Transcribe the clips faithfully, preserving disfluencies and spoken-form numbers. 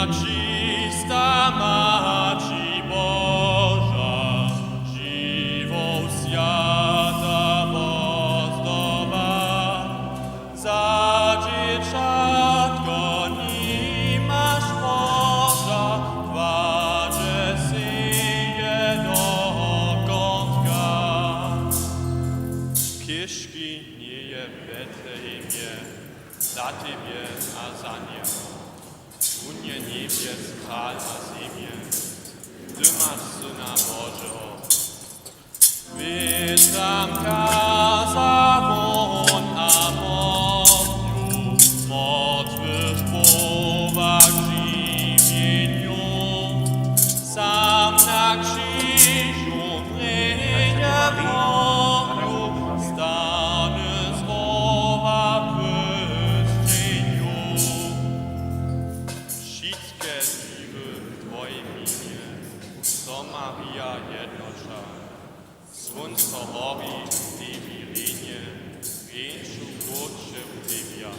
Čista Maći Boža, žiwow swjata wozdoba, za dźěćatko nimaš Boža, wadźe seje do kątka. Chěžki njeje w Betlehemje, za tebje a za njeho. Wón je njebjes kral a zemje, ty maš Syna Božeho. Wětram kaza wón a morju, mortwych połach w žiwjenju, sam na křižu mrěnje wonju, stany z rowa w wěsćenju. Wšitke žiwy w twojim mjenje so Marija jednoća. Słónco hori w tebi rjenje, wjeńšu chróće wudebja.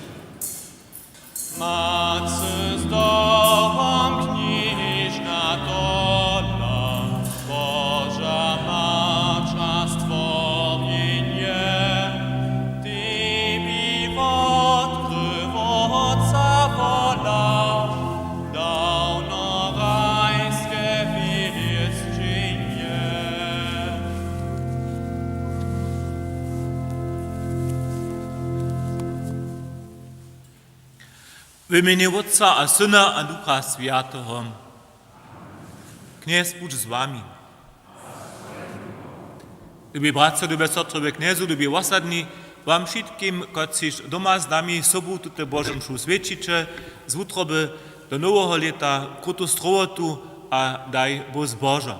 Matce zdobom knježna tola, Boža Mać a stworjenje, tebi wotkry Wótca wola, dawno rajske wěsćenje. W mjenje Wótca a Syna a Ducha Swjateho. Knjez budź z wami. Lubi bratřa, lube sotry we Knjezu, lubi wosadni, wam wšitkim, kotřiž doma z nami sobu tute Božu mšu swjećiće, z wutroby do noweho lěta krutu strowotu a daj Bóh zbožo.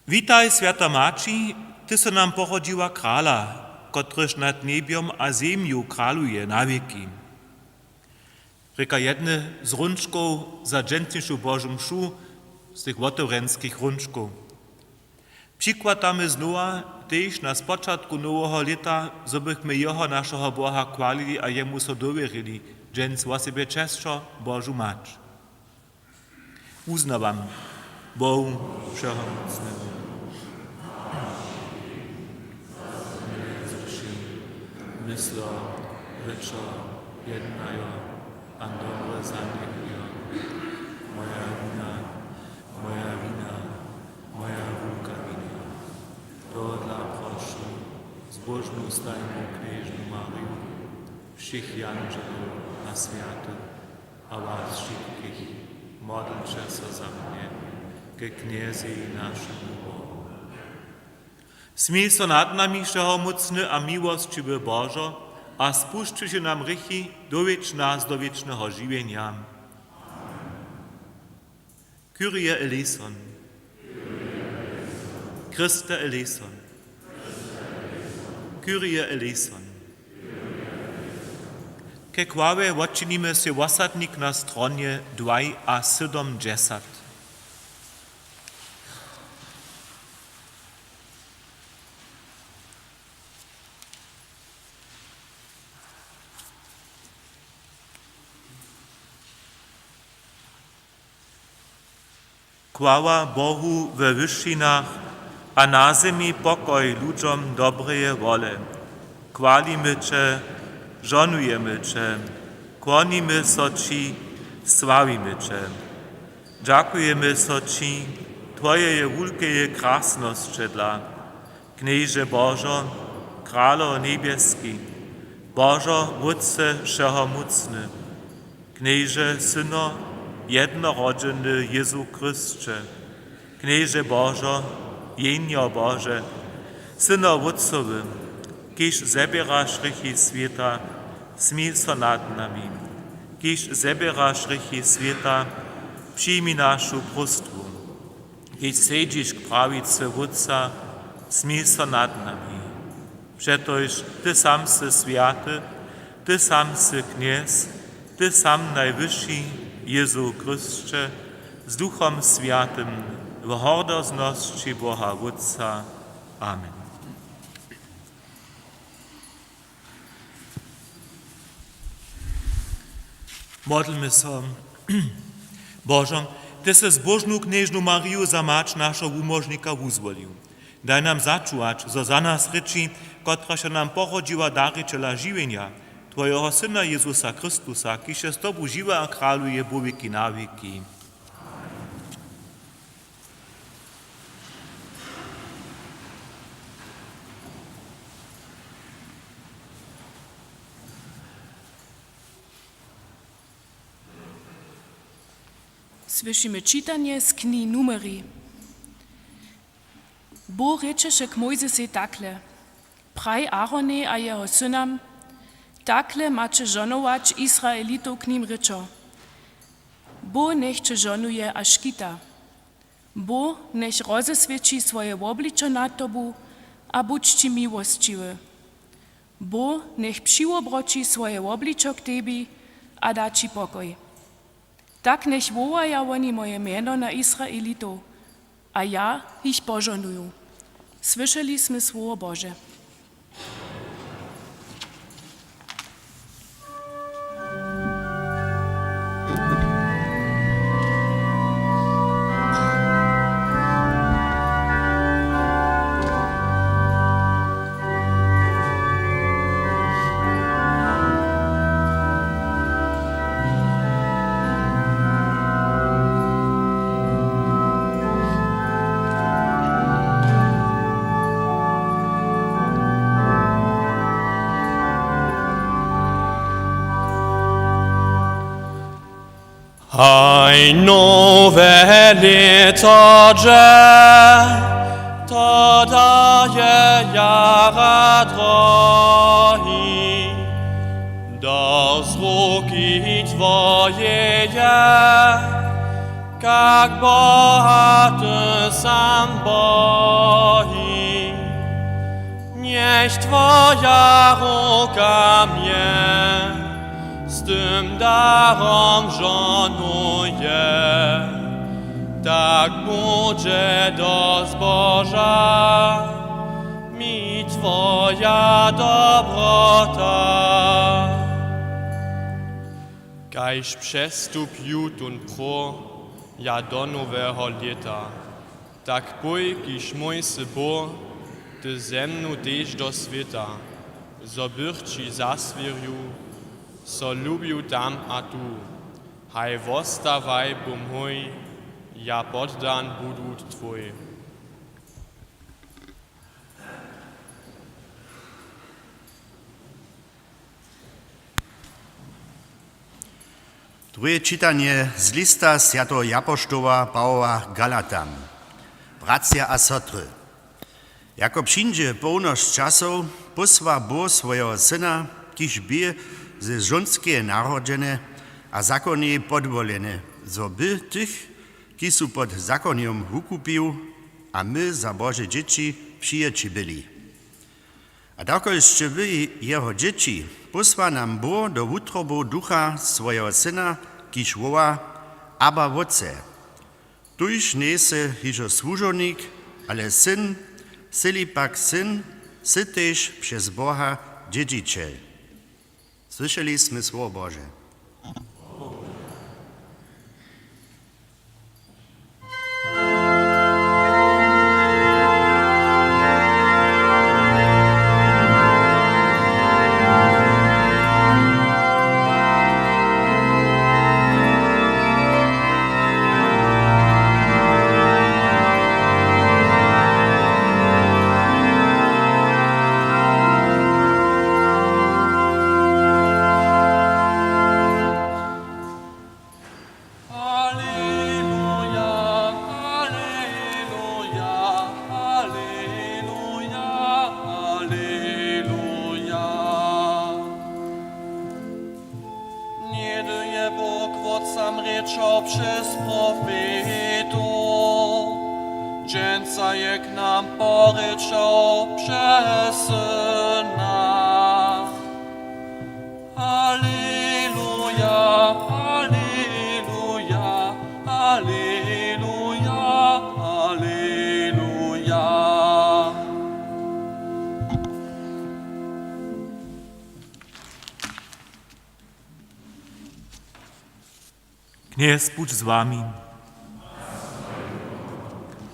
Witaj, swjata Maći, ty sy nam porodźiła krala, kotryž nad njebjom a zemju kraluje na wěki. Rěka jedne z hrónčkow za dźensnišu Božu mšu, z tych wotewrjenskich hrónčkow. Přikładamy znowa tež na spočatku noweho lěta, zo bychmy jeho, našeho Boha, chwalili a jemu so dowěrili, dźens wosebje česćo, Božu Mać. Wuznawam Bohu Wšehomócnemu, myslo, rěčo, jednajo a dobre zanjechujo. Moja wina, moja wina, moja wulka wina. Tohodla prošu zbóžnu stajnu knježnu Mariju, wšěch jandźelow a swjatych, a was wšitkich, modlće so za mnje ke Knjezej, našemu Bohu. Smil so nad nami, wšehomócny a miłosćiwy Božo, a spušćiwši nam hrěchi, dowjedź nas do wěčneho žiwjenja. Kyrie eleison. Christe eleison. Kyrie eleison. Ke chwale wočinimy sej wosadnik na stronje dwaj a sydomdźesat. Chwała Bohu we wyšinach a na zemi pokoj ludźom dobreje wole. Chwalimy Će, žohnujemy Će, kłonimy so Ći, sławimy Će. Dźakujemy so Ći Twojeje wulkeje krasnosće dla. Knježe Božo, Kralo njebjeski, Božo Wótče wšehomócny, Knježe Syno jednorodźeny Jězu Chrysće, Knježe Božo, Jehnjo Bože, Syno Wótcowy, kiž zběraš hrěchi swěta, smil so nad nami. Kiž zběraš hrěchi swěta, přijmi našu próstwu. Kiž sedźiš k prawicy Wótca, smil so nad nami. Přetož Ty sam sy swjaty, Ty sam sy Knjez, Ty sam Najwyši, Jězu Chrysće, z Duchom Swjatym, w hordoznosći Boha Wótca. Amen. Modlmy so. Božo, ty sy zbóžnu knježnu Mariju za mać našeho wumóžnika wuzwolił. Daj nam začuwać, zo za nas rěči, kotraž je nam porodźiła darjitela žiwjenja, twojeho Syna Jezusa Chrystusa, kiž je z tobu žiwy a kraluje po wěki na wěki. Słyšimy čitanje z knihi Numeri. Bóh rěčeše k Mójzesej takle: Praj Aaronej a jeho synam: Takle maće žohnować Izraelitow k nim rěčo: Bóh njech će žohnuje a škita. Bóh njech rozeswěći swoje wobličo nad tobu a budź ći miłosćiwy. Bóh njech přiwobroći swoje wobličo k tebi a da ći pokoj. Tak njech wołaja woni moje mjeno na Izraelitow, a ja jich požohnuju. Słyšeli smy słowo Bože. Haj nowe lěto dźe, to daje jara drohi. Do zruki twojeje, kak bohaty sam bohi. Njech twoja ruka mje z tym darom žohnuje, tak budźe do zboža mi twoja dobrota. Kaž přestupju tón pro ja do noweho lěta, tak pój, kiž mój sy Bóh, ty ze mnu tež do swěta, zo bych ći zaswěrił, so lubił tam a tu. Haj wostawaj, Bóh mój, ja poddan budu twój. Druhe čitanje z lista swjateho japoštoła Pawoła Galatam. Bratřa a sotry, jako přińdźe połnosć časow, pósła Bóh swojeho Syna, kiž bě ze žonskeje narodźeny a zakonjej podwoleny, zo by tych, kiž su pod zakonjom, wukupił a my za Bože dźěći přijěći byli. A dokelž sće wy jeho dźěći, pósła nam Bóh do wutrobow Ducha swojeho Syna, kiž woła: Abba, Wótče! Tuž njejsy hižo słužownik, ale syn, sy-li pak syn, sy tež přez Boha dźědźićel. Słyšeli smy słowo Bože. Aleluja, aleluja, aleluja, aleluja. Něhdy je Bóh Wótcam rěčał přez profetow, dźensa je k nam porěčał přez Syna. Aleluja, aleluja, aleluja, aleluja. Knjez budź z wami.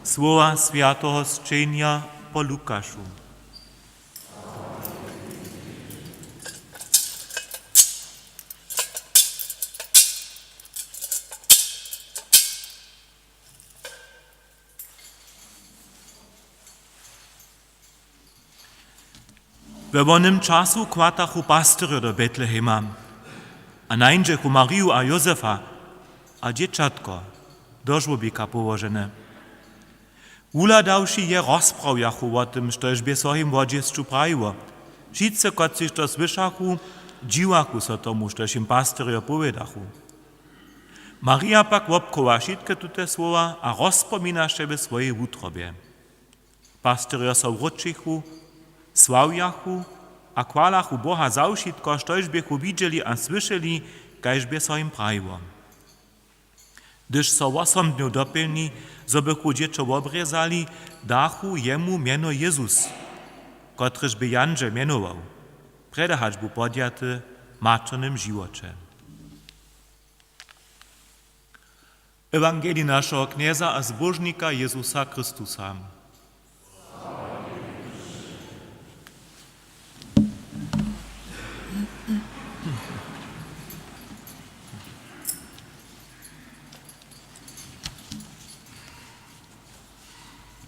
Słowa swjateho sćenja po Lukašu. We wonym času chwatachu pastyrjo do Betlehema a nańdźechu Mariju a Józefa a dźěćatko do žłobika połožene. Wuhladawši je, rozprawjachu wo tym, štož bě so jim wo dźěsću prajiło. Wšitcy, kotřiž to słyšachu, dźiwachu so tomu, štož jim pastyrjo powědachu. Marija pak wobchowa wšitke tute słowa a rozpominaše w swojej wutrobje. Pastyrjo so wróćichu, sławjachu a chwalachu Boha za wšitko, štož běchu widźeli a słyšeli, kaž bě so jim prajiło. Hdyž so wosom dnjow dopjelni, zo bychu dźěćo wobrězali, dachu jemu mjeno Jezus, kotrež bě jandźel mjenował. Prjedy hač bu podjaty w maćernym žiwoće. Ewangelij našeho Knjeza a Zbóžnika Jezusa Chrystusa.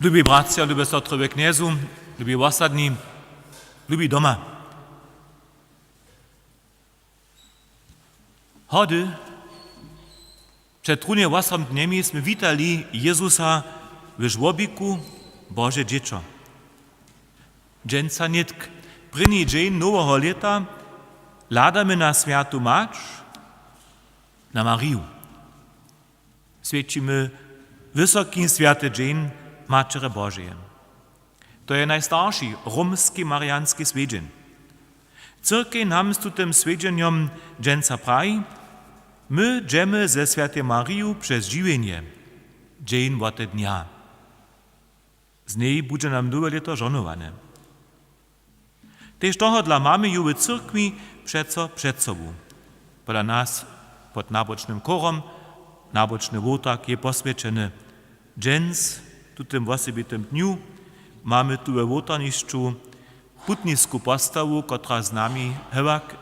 Lubi bratřa, lube sotry we Knjezu, lubi wosadni, lubi doma. Hody, před runje wosom dnjemi smy witali Jezusa w žłobiku, Bože dźěćo. Dźensa nětk, prěni dźeń noweho lěta, hladamy na swjatu mać, na Mariju. Swjećimy wysoki swjaty dźeń Maćerje Božeje. To je najstarši romski marijanski swjedźeń. Cyrkej nam z tutym swjedźenjom dźensa praji: My dźemy ze swjatej Mariju přez žiwjenje, dźeń wote dnja. Z njej budźe nam nowe lěto žohnowane. Tež tohodla mamy ju w cyrkwi přeco před sobu. Pola nas pod nabočnym chórom nabočny wołtark je poswjećeny. Dźens, w tutym wosebitym dnju, mamy tu we wołtarnišću putnisku postawu, kotra z nami hewak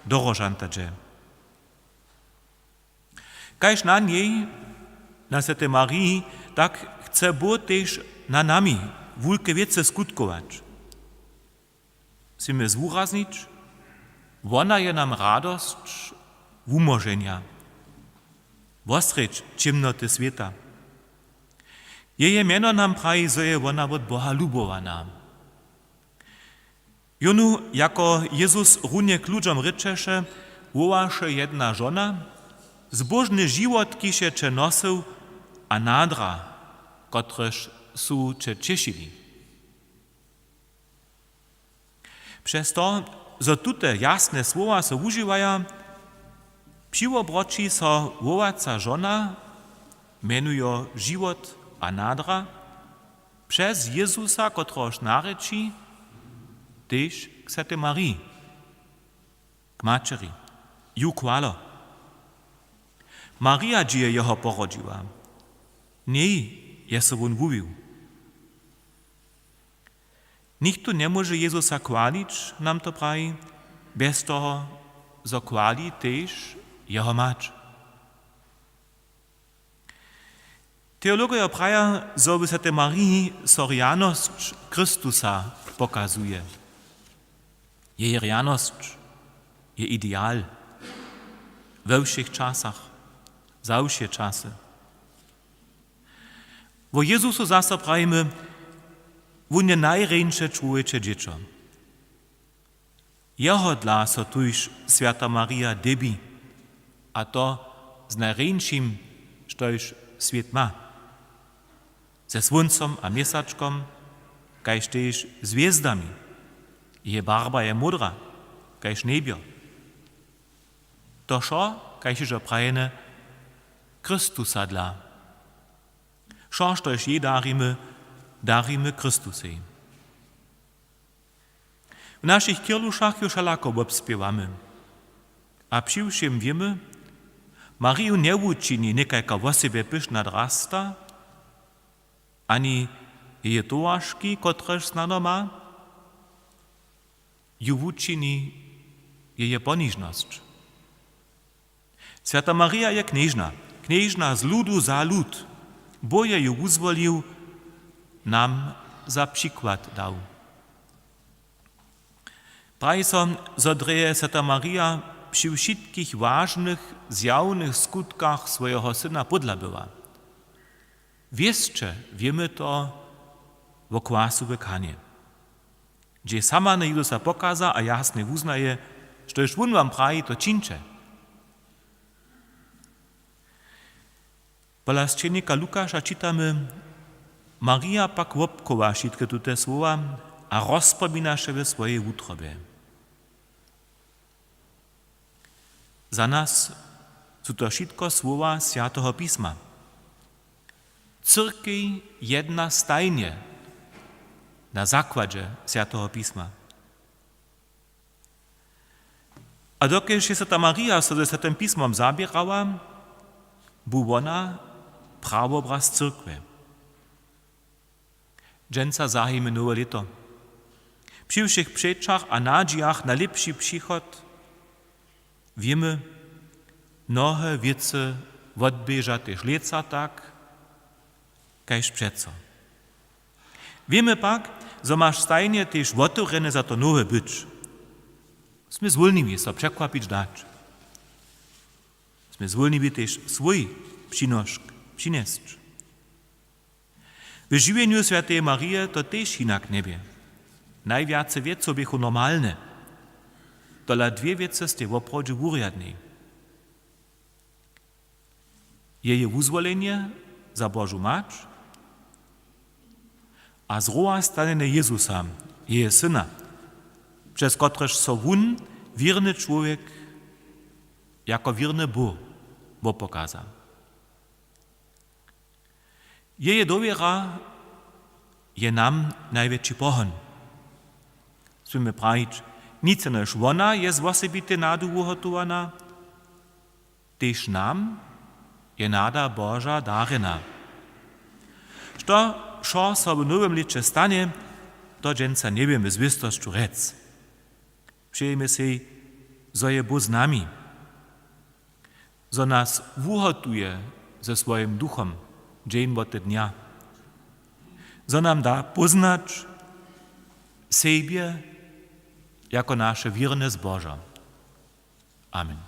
do Róžanta dźe. Kaž na njej, na swjatej Mariji, tak chce Bóh tež na nami wulke wěcy skutkować. Chcemy zwuraznić, wona je nam radosć wumóženja, wosrjedź ćěmnoty swěta. Jeje mjeno nam praji, zo je wona wot Boha lubowana. Jónu, jako Jezus runje k ludźom rěčeše, wołaše jedna žona: Zbóžny žiwot, kiž je će nosył, a nadra, kotrež su će ćěšili. Přez to, zo tute jasne słowa so wužiwaja, přiwobroći so wołaca žona, mjenujo žiwot a nadra, přez Jezusa, kotrehož narěči, tež k swjatej Mariji, k maćeri, ju chwalo. Marija dźi je jeho porodźiła. Njej je so wón wuwił. Nichtó njemóže Jezusa chwalić, nam to praji, bjez toho, zo chwali tež jeho mać. Teologojo praja, zo w swjatej Mariji so rjanosć Chrystusa pokazuje. Jeje rjanosć je ideal we wšěch časach, za wše časy. Wo Jezusu zaso prajimy: Wón je najrjeńše čłowječe dźěćo. Jeho dla so tuž swjata Marija dyrbi, a to z najrjeńšim, štož swět ma. Ze słóncom a měsačkom, kaž tež z hwězdami. Jeje barba je módra, kaž njebjo. To wšo, kaž hižo prajene, Chrystusa dla. Wšo, štož jej darimy, darimy Chrystusej. W našich kěrlušach ju wšelako wobspěwamy. A při wšěm wěmy, Mariju njewučini někajka wosebje pyšna drasta, ani jeje towarški, kotrež snano ma, ju wučini jeje ponižnosć. Swjata Marija je knježna, knježna z ludu za lud. Bóh je ju wuzwolił, nam za přikład dał. Praji so, zo drje je swjata Marija při wšitkich wažnych zjawnych skutkach swojeho syna pódla była. Wěsće wěmy to wo kwasu w Kanje, hdźež sama na Jezusa pokaza a jasnje wuznaje, štož wón wam praji, to čińće. Pola sćenika Lukaša čitamy: Marija pak wobchowa wšitke tute słowa a rozpominaše we swojej wutrobje. Za nas su to wšitko słowa Swjateho pisma. Cyrkej jedna stajnje na zakładźe Swjateho pisma. A dokelž je swjata Marija so ze Swjatym pismom zaběrała, bu wona prawobraz cyrkwje. Dźensa zahajimy nowe lěto. Při wšěch přećach a nadźijach na lěpši přichod wěmy, mnohe wěcy wotběža tež lětsa tak, kaž přeco. Wěmy pak, zo maš stajnje tež wotewrjene za to nowe być. Smy zwólniwi so překwapić dać. Smy zwólniwi tež swój přinošk přinjesć. W žiwjenju swjateje Marije to tež hinak njebě. Najwjace wěcow běchu normalne. Tola dwě wěcy stej woprawdźe wurjadnej. Jeje wuzwolenje za Božu mać a zrowastanjenje Jezusa, jeje syna, přez kotrež so wón, wěrny čłowjek, jako wěrny Bóh wopokaza. Jeje dowěra je nam najwjetši pohon. Směmy prajić, nic jenož wona je z wosebitej nadu wuhotowana, tež nam je nada Boža darjena. Što wšo so w nowym lěće stanje, to dźensa njewěmy z wěstosću rjec. Přejemy sej, zo je Bóh z nami, zo nas wuhotuje ze swojim duchom dźeń wote dnja, zo nam da póznać sebje jako naše wěrne zbožo. Amen.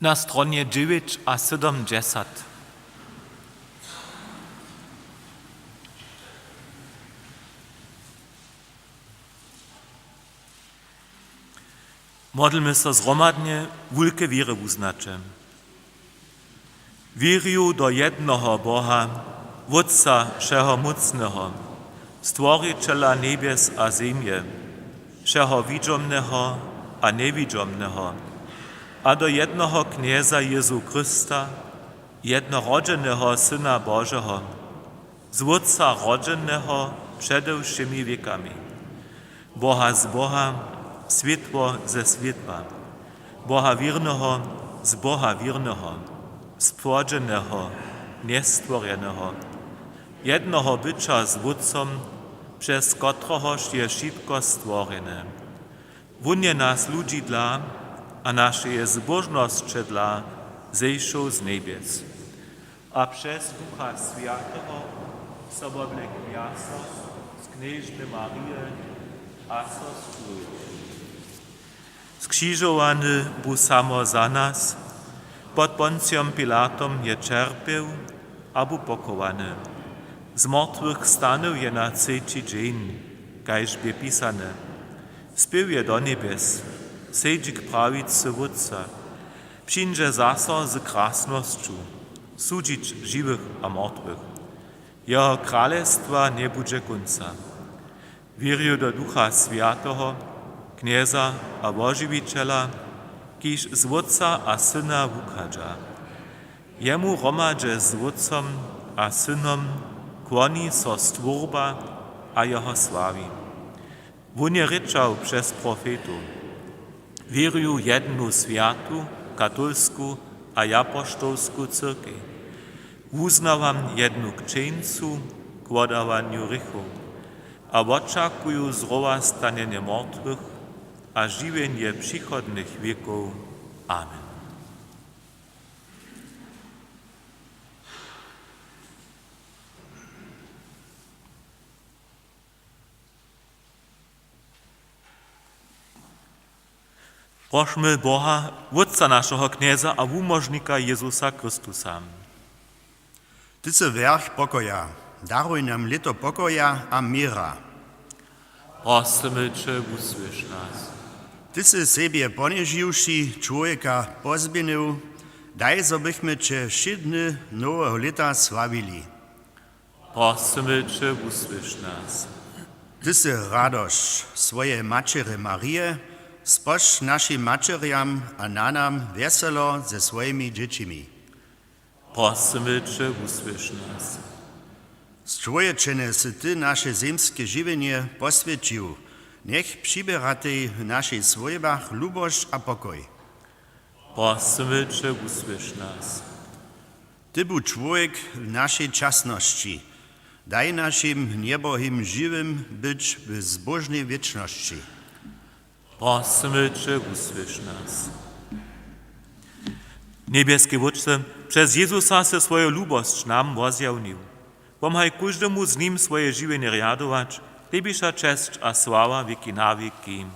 Na stronje dźewjeć a sydomdźesat. Modlmy so zhromadnje wulke wěry wuznaće. Wěrju do jednoho Boha, Wótca wšehomócneho, Stworićela njebjes a zemje, wšeho widźomneho a njewidźomneho, a do jednoho Knjeza Jezu Chrysta, jednorodźeneho Syna Božeho, z Wótca rodźeneho přede wšěmi wěkami, Boha z Boha, swětło ze swětła, Boha wěrneho z Boha wěrneho, spłodźeneho, njestworjeneho, jednoho byća z Wótcom, přez kotrehož je wšitko stworjene. Wón je nas ludźi dla a našeje zbóžnosće dla zešoł z njebjes. A přez Ducha Swjateho so woblekł mjaso z knježny Marije a so skrujił. Skřižowany bu samo za nas, pod Poncijom Pilatom je ćerpjeł a bu pochowany. Z mortwych stanył je na třeći dźeń, kaž bě pisane. Spěł je do njebjes, sedźi k prawicy Wótca. Přińdźe zaso z krasnosću sudźić žiwych a mortwych. Jeho kralestwa njebudźe kónca. Wěrju do Ducha Swjateho, Knjeza a Wožiwićela, kiž z Wótca a Syna wuchadźa. Jemu hromadźe z Wótcom a Synom kłoni so stwórba a jeho sławi. Wón je rěčał přez profetow: Wěrju jednu swjatu, katolsku a japoštołsku cyrkej. Wuznawam jednu křćeńcu k wodawanju hrěchow a wočakuju zrowastanjenje mortwych a žiwjenje přichodnych wěkow. Amen. Prošmy Boha, Wótca našeho Knjeza a Wumóžnika Jezusa Chrystusa. Ty sy wjerch pokoja, daruj nam lěto pokoja a měra. Prosymy će, wusłyš nas. Ty sy sebje ponižiwši čłowjeka pozběhnył, daj, zo bychmy će wšě dny noweho lěta sławili. Prosymy će, wusłyš nas. Ty sy radosć swojeje maćerje Marije, spožč našim maćerjam a nanam wjeselo ze swojimi dźěćimi. Prosymy će, wusłyš nas. Stwórjene sy ty naše zemske žiwjenje poswjećił, njech přiběratej w našich swójbach lubosć a pokoj. Prosymy će, wusłyš nas. Ty bu čłowjek w našej časnosći, daj našim njebohim žiwym być w zbóžnej wěčnosći. Prosymy će, wusłyš nas. Njebjeski Wótče, přez Jezusa sy swoju lubosć nam wozjawnił. Pomhaj kóždemu z nim swoje žiwjenje rjadować, tebi wša česć a sława wěki na wěki.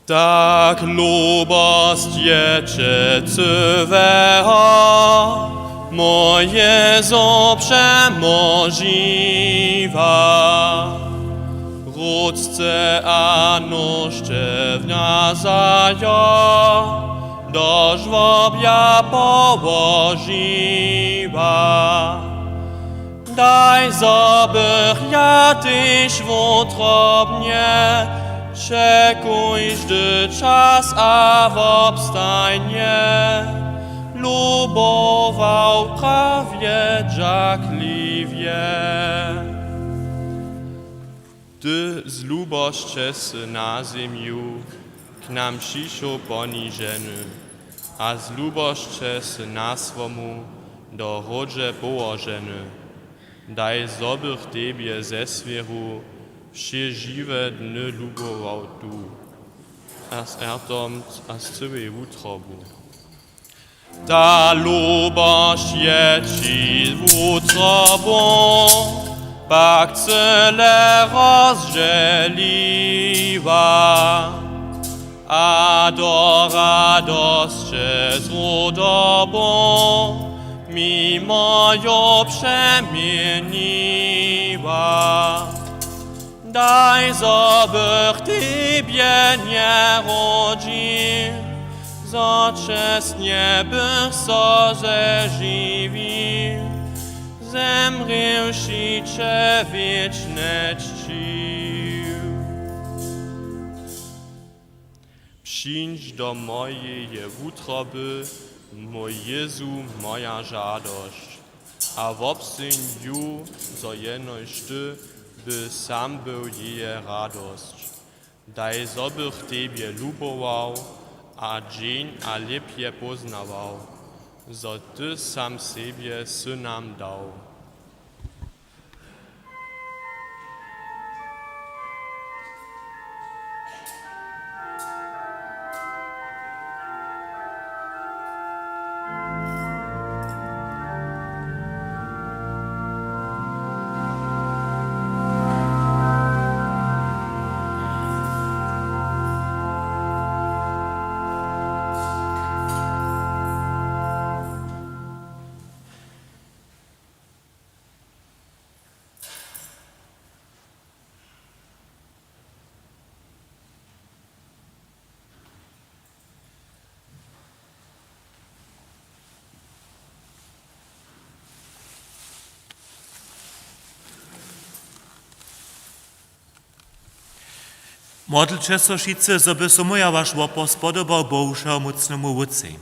Tak lubosć je će cyłeho mój Jezu přemnožiła. Wróćce a nožce w nja zajo, do žłobja połožiła. Daj, zo bych ja tež wutrobnje, će kóždy čas a wobstajnje, lubował prawje dźakliwje. Ty z lubosće sy na zemju k nam přišoł poniženy a z lubosće sy na swomu do hródźe połoženy. Daj, zo bych tebje ze swěru wšě žiwe dny lubował tu a z ertom a z cyłej wutrobu. Ta lubosć je ći wutrobą pak cyle rozdźěliła a do radosće z hudobą mimo jo přeměniła. Daj, zo bych tebje njerodźił, zo čestnje bych so zežiwił, zemrěwši će wěčne čćił. Přińdź do mojeje wutroby, mój Jezu, moja žadosć, a wobseń ju, zo jenož ty by sam był jeje radosć. Daj, zo bych tebje lubował a dźeń a lěpje póznawał. Zo ty sam sebje sy nam dał. Modlće so wšitcy, zo by so mój a waš wopor spodobał Bohu, wšehomócnemu Wótcej.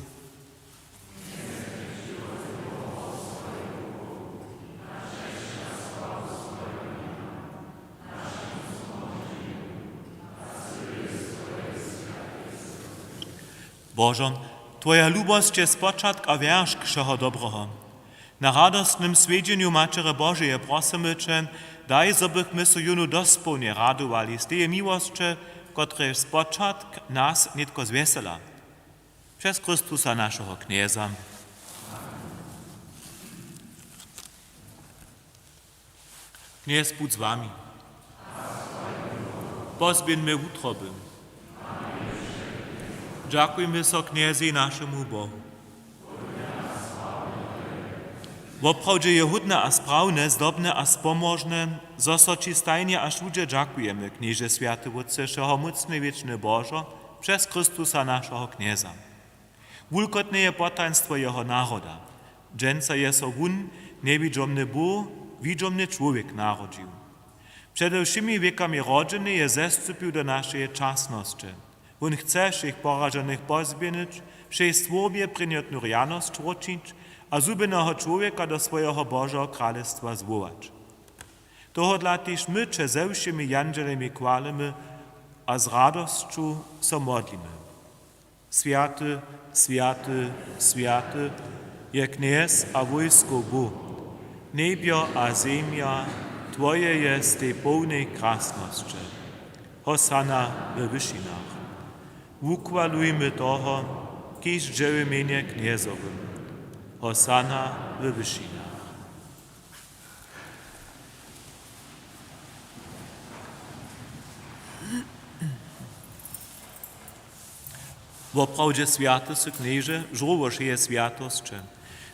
Božo, twoja lubosć je spočatk a wjeršk wšeho dobreho. Na radostnym swjedźenju Maćerje Božeje prosymy će, daj, zo bychmy so jónu dospołnje radowali z teje miłosće, kotraž spočatk nas nětko zwjesela. Přez Chrystusa, našeho Knjeza. Knjez budź z wami. Pozběhńmy wutroby. Dźakujmy so Knjezej, našemu Bohu. Woprawdźe je hódne a sprawne, zdobne a spomožne, zo so ći stajnje a wšudźe dźakujemy, Knježe, swjaty Wótče, wšehomócny, wěčny Božo, přez Chrystusa, našeho Knjeza. Wulkotne je potajnstwo jeho naroda. Dźensa je so wón, njewidźomny Bóh, widźomny čłowjek, narodźił. Přede wšěmi wěkami rodźeny je zestupił do našeje časnosće. Wón chce wšěch poraženych pozběhnyć, wšej stwórbje prěnjotnu rjanosć wróćić a zhubjeneho čłowjeka do swojeho Božeho kralestwa zwołać. Tohodla tež my će ze wšěmi jandźelemi chwalimy a z radosću so modlimy. Swjaty, swjaty, swjaty je Knjez a wójskow Bóh. Njebjo a zemja twoje je stej połnej krasnosće. Hosanna we wyšinach. Wuchwalujmy toho, kiž dźe w mjenje Knjezowym. Hosanna we wyšinach. Woprawdźe swjaty sy, Knježe, žórło wšeje swjatosće.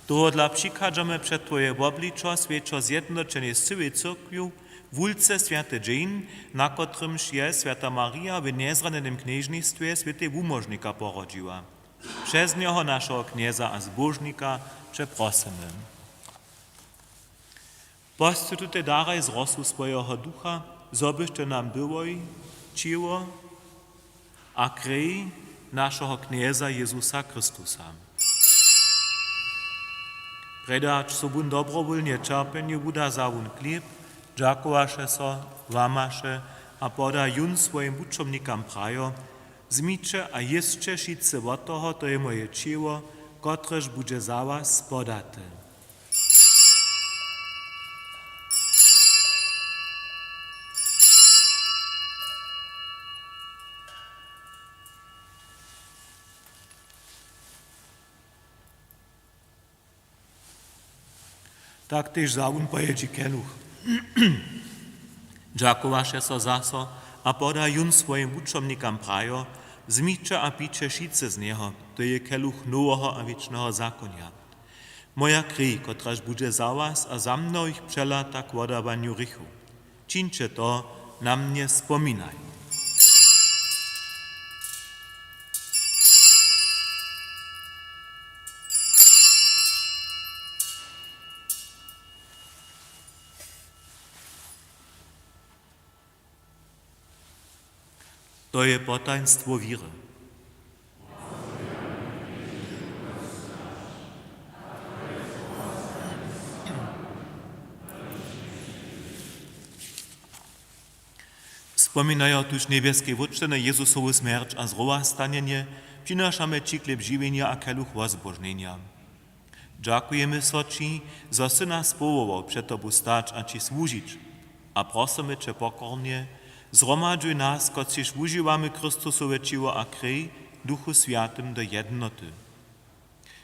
Tohodla přichadźamy před twoje wobličo, swjećo zjednoćenje z cyłej cyrkwju, wulce swjaty dźeń, na kotrymž je swjata Marija w njezranjenym knježnistwje swětej wumóžnika porodźiła. Přez njeho, našeho Knjeza a Zbóžnika, će prosymy. Posty tutej daraj z rosu swojeho Ducha, zo byštej nam byłoj ćěło a krej našeho Knjeza Jezusa Chrystusa. Prjedy hač so wón dobrowólnje ćerpjenju wuda, wza wón chlěb, dźakowaše so, łamaše a poda jón swojim wučomnikam prajo: Wzmiće a jěsće wšitcy wot toho, to je moje ćěło, kotrež budźe za was podate. Tak tež wza wón po jědźi keluch. Dźakowaše so zaso a poda jón swojim wučomnikam prajo: Wzmiće a pijće wšitcy z njeho, to je keluch noweho a wěčneho zakonja. Moja krej, kotraž budźe za was a za mnohich přelata k wodawanju hrěchow. Čińće to na mnje spominajo. To je potajnstwo wěry. Spominajo tuž, njebjeski Wótče, na Jezusowu smjerć a zrowastanjenje, přinašamy ći chlěb žiwjenja a keluch wozbóžnjenja. Dźakujemy so ći, zo sy nas powołał před tobu stać a ći słužić. A prosymy će pokornje, zhromadźuj nas, kotřiž wužiwamy Chrystusowe ćěło a krej, w Duchu Swjatym do jednoty.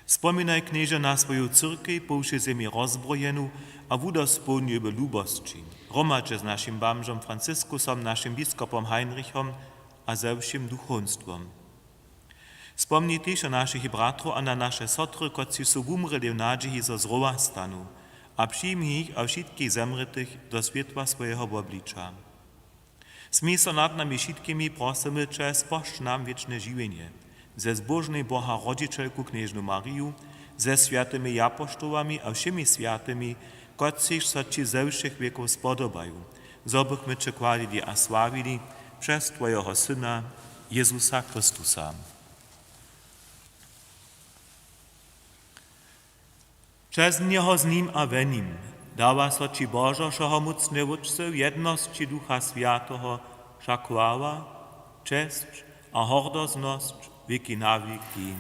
Spominaj, Knježe, na swoju cyrkej po wšej zemi rozbrojenu a wudospołnjuj w lubosći. Hromadźe z našim bamžom Franciskusom, našim biskopom Heinrichom a ze wšěm duchowstwom. Spomni tež na našich bratrow a na naše sotry, kotřiž su wumrěli w nadźiji, zo z rowa stanu, a přijmi jich a wšitkich zemrětych do swětła swojeho wobliča. Smil so nad nami wšitkimi, prosymy će, spožč nam wěčne žiwjenje ze zbóžnej Boha rodźićelku knježnu Mariju, ze swjatymi japoštołami a wšěmi swjatymi, kotřiž so ći ze wšěch wěkow spodobaju, zo bychmy će chwalili a sławili přez twojeho Syna, Jezusa Chrystusa. Přez njeho, z nim a we nim dawa so ći, Božo, wšehomócny Wótče, w jednosći Ducha Swjateho wša chwała, česć a hordoznosć wěki na wěki.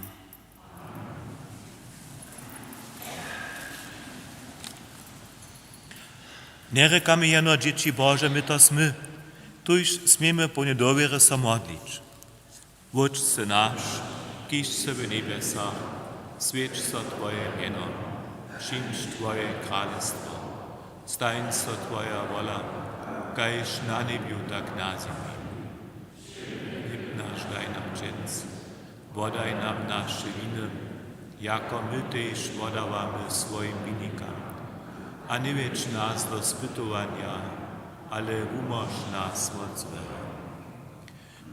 Njerěkamy jeno dźěći Bože, my to smy, tuž směmy połni dowěry so modlić. Wótče naš, kiž sy w njebjesach, swjeć so twoje mjeno, přińdź twoje kralestwo, stań so twoja wola, kaž na njebju, tak na zemi. Chlěb naš daj nam dźensa, wodaj nam naše winy, jako my tež wodawamy swojim winikam. A njewjedź nas do spytowanja, ale wumóž nas wot złeho.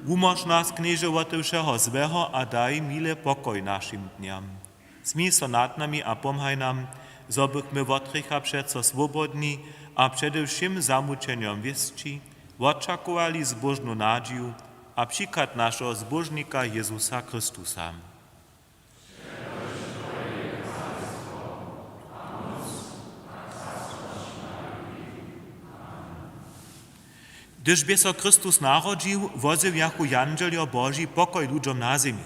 Wumóž nas, Knježe, wote wšeho złeho a daj mile pokoj našim dnjam. Smil so nad nami a pomhaj nam, zo bychmy wot hrěcha přeco swobodni a přede wšěm zamućenjom wěsći wočakowali zbóžnu nadźiju a přichad našeho Zbóžnika Jezusa Chrystusa. Hdyž bě so Chrystus narodźił, wozjewjachu jandźeljo Boži pokoj ludźom na zemi.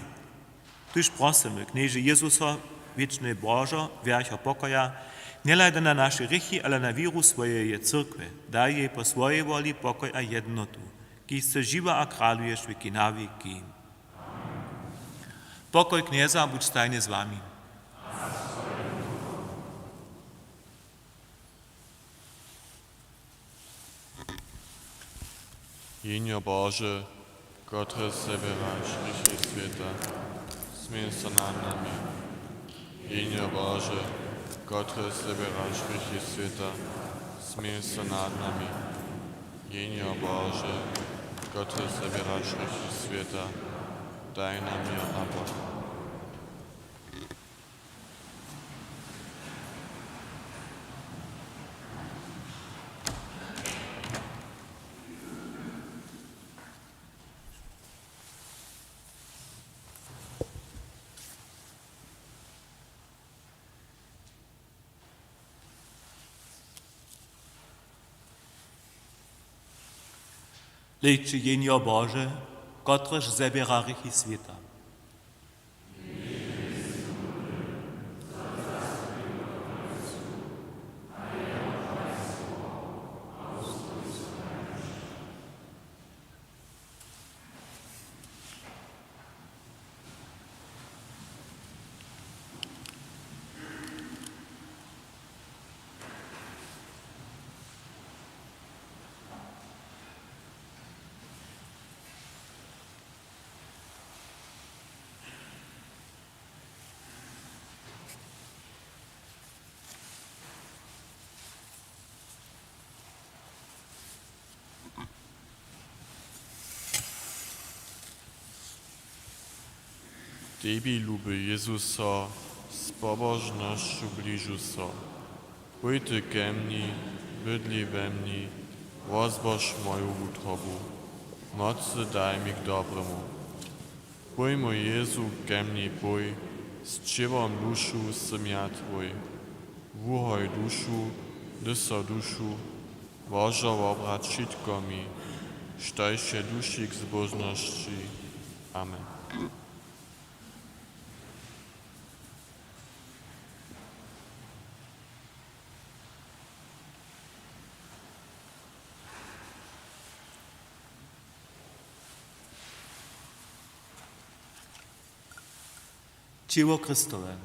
Tuž prosymy, Knježe Jezuso, wěčny Božo, wjercho pokoja, njehlaj na naše hrěchi, ale na wěru swojeje cyrkwje. Daj jej po swojej woli pokoj a jednotu, kiž sy žiwy a kraluješ wěki na wěki. Pokoj Knjeza budź stajnje z wami. Jehnjo Bože, kotrež zběraš hrěchi swěta, smil so nad nami. Jehnjo Bože, kotrež zběraš hrěchi swěta, smil so nad nami. Jehnjo Bože, kotrež zběraš hrěchi swěta, daj nam jo a pokoj. Hlejće, Jehnjo Bože, kotrež zběra hrěchi swěta. Tebi, luby Jezuso, z pobožnosću bližu so. Pójty ke mni, bydli we mni, wozbož moju wutrobu. Mocy daj mi k dobremu. Pój, mój Jezu, ke mni pój, z ćěłom, dušu sym ja twój. Wuhoj dušu, hdy so dušu, Božo, wobrać wšitko mi, štož je duši k zbóžnosći. Amen. Ćěło Chrystowe.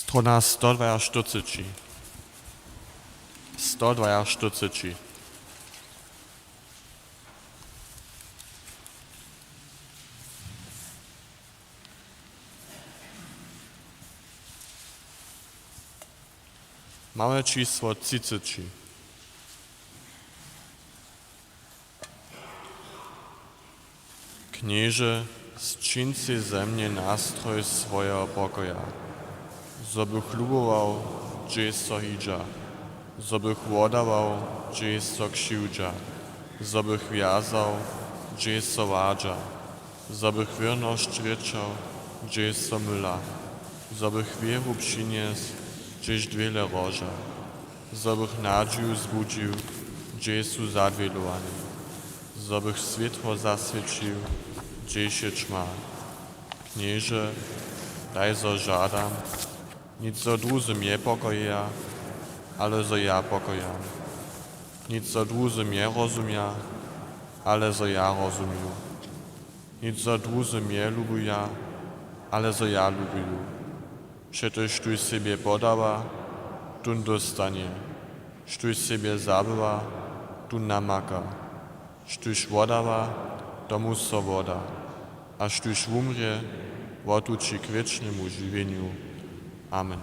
Strona sto dwaještyrceći. Sto dwaještyrceći. Małe čisło třiceći. Knježe, sčin sej ze mnje nastroj swojeho pokoja, zo bych lubował, hdźež so hidźa, zo bych wodawał, hdźež so křiwdźa, zo bych wjazał, hdźež so wadźa, zo bych wěrnosć rěčał, hdźež so myla, zo bych wěru přinjesł, hdźež dwěle roža, zo bych nadźiju zbudźił, hdźež su zadwělowani, zo bych swětło zaswěćił, hdźež je ćma. Knježe, daj, zo žadam, nic zo druzy njepokojija, ale zo ja pokojam. Nic zo druzy njerozumja, ale zo ja rozumju. Nic zo druzy njelubuja, ale zo ja lubuju. Přetož štóž sebje podawa, tón dóstanje. Štóž sebje zabywa, tón namaka. Štóž wodawa, tomu so woda. A štóž wumrje, wotući k wěčnemu žiwjenju. Amen.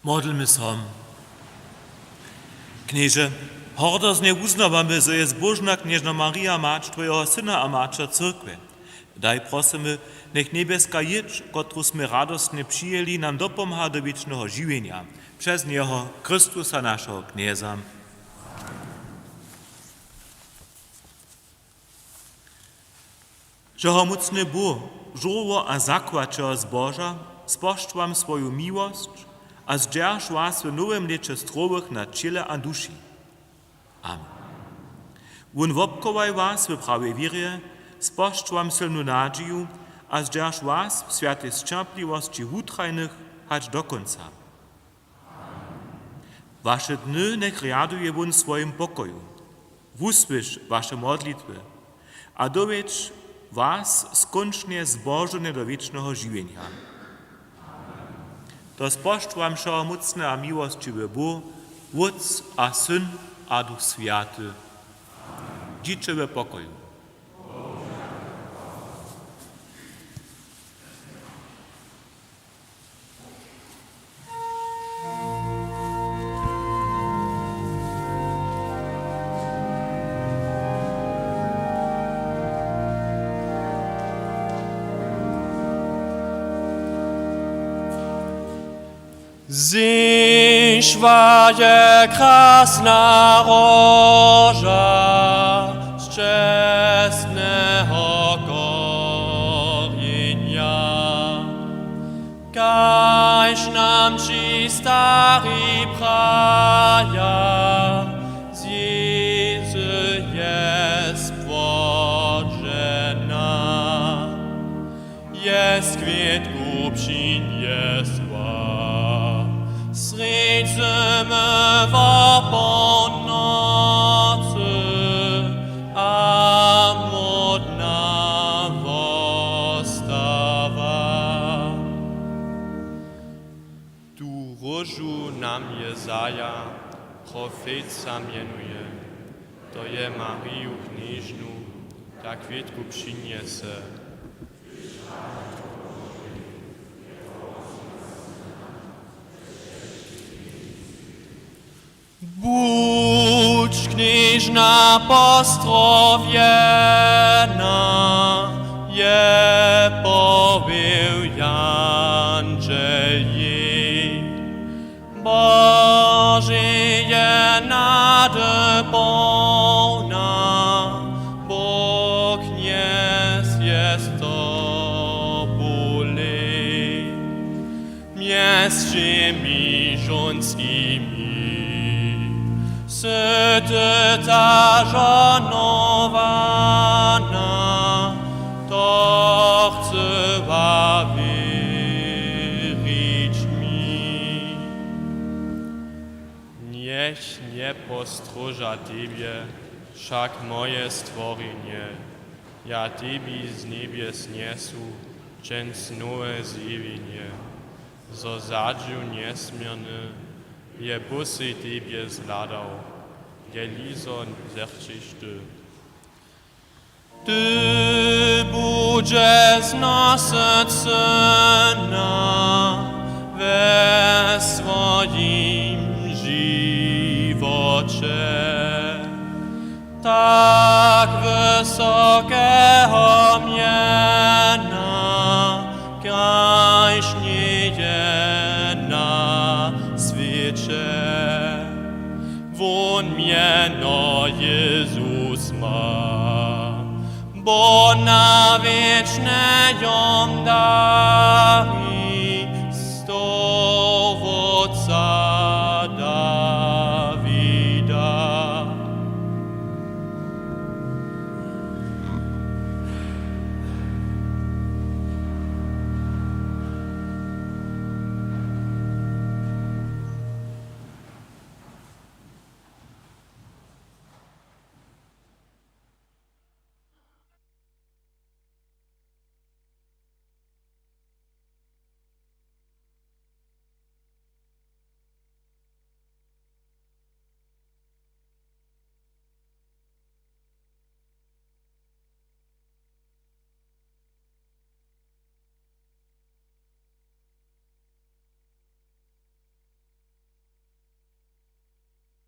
Modlmy so. Knježe, hordoznje wuznawamy, zo je zbóžna knježna Marija mać twojeho syna a maćer cyrkwje. Daj, prosymy, njech njebjeska jědź, kotruž smy radostnje přijěli, nam dopomha do wěčneho žiwjenja. Přez njeho, Chrystusa, našeho Knjeza. Wšehomócny Bóh, žórło a zakładźer zboža, spožč wam swoju miłosć a zdźerž was w nowym lěće zdrowych na ćěle a duši. Amen. Wón wobchowaj was w prawej wěrje, spožč wam sylnu nadźiju a zdźerž was w swjatej sćerpliwosći wutrajnych hač do kónca. Waše dny njech rjaduje wón w swojim pokoju. Wusłyš waše modlitwy a dowjedź was skónčnje zbožnje do wěčneho žiwjenja. To spožč wam wšehomócny a miłosćiwy Bóh, Wótc a Syn a Duch Swjaty. Dźiće w pokoju. Zešła je krasna róža z čestneho korjenja. Kaž nam ći stari praja, z Jezy je spłožena. Je z kwětku přinjesła, srjedź zymy wopołnocy a młódna wostawa. Tu róžu nam Jezaja, profeća mjenuje, to je Mariju knježnu, ta kwětku přinjese. Budź, knježna, pozdrowjena, je powił jandźel jej. Božeje nady połna, Bóh Knjez je z tobu lej. Mjez wšěmi žonskimi sy ty ta žohnowana, to chcyła wěrić mi. Njech njepostrěža tebje wšak moje stworjenje, Ja tebi z njebjes njesu dźens nowe zjewjenje, zo zadźiw njesměrny je pósej tebje zhladał, je lizo zechćeš ty. Ty budźeš nasycena we swojim živoće. Tak wysokeho mjena kaž njeje na swěće. Wón mjeno Jezus ma, bo na wěčne jom dari.